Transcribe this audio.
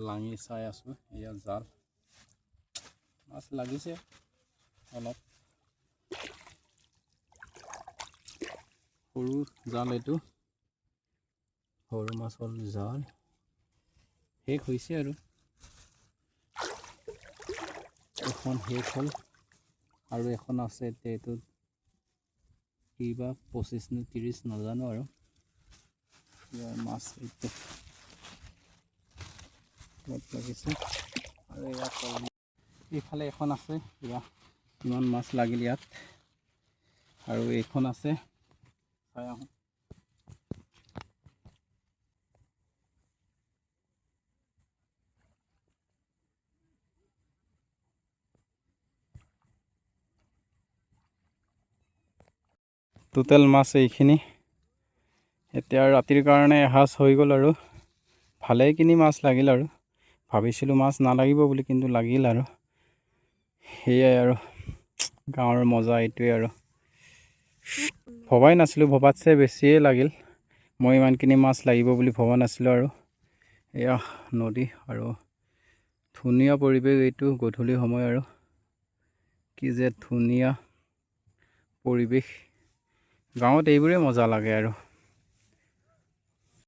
লাঙি চাই আছোঁ। এয়া জাল, মাছ লাগিছে অলপ। সৰু জাল এইটো, সৰু মাছৰ জাল। শেষ হৈছে আৰু এখন শেষ হ'ল আৰু এখন আছে এতিয়া। এইটোত কিবা 25 নে 30 নাজানো আৰু। ইয়াৰ মাছ এইটো অলপ লাগিছে আৰু এয়া এইফালে এখন আছে। এয়া কিমান মাছ লাগিল ইয়াত। আৰু এইখন আছে, চাই আহোঁ। টোটেল মাছ এইখিনি। এতিয়া ৰাতিৰ কাৰণে এসাঁজ হৈ গ'ল আৰু ভালেখিনি মাছ লাগিল আৰু। ভাবিছিলোঁ মাছ নালাগিব বুলি, কিন্তু লাগিল আৰু। সেয়াই আৰু গাঁৱৰ মজা এইটোৱে আৰু। ভবাই নাছিলোঁ, ভবাতছে বেছিয়ে লাগিল। মই ইমানখিনি মাছ লাগিব বুলি ভবা নাছিলোঁ আৰু। এয়া নদী আৰু ধুনীয়া পৰিৱেশ এইটো গধূলি সময় আৰু কি যে ধুনীয়া পৰিৱেশ। গাঁৱত এইবোৰেই মজা লাগে আৰু।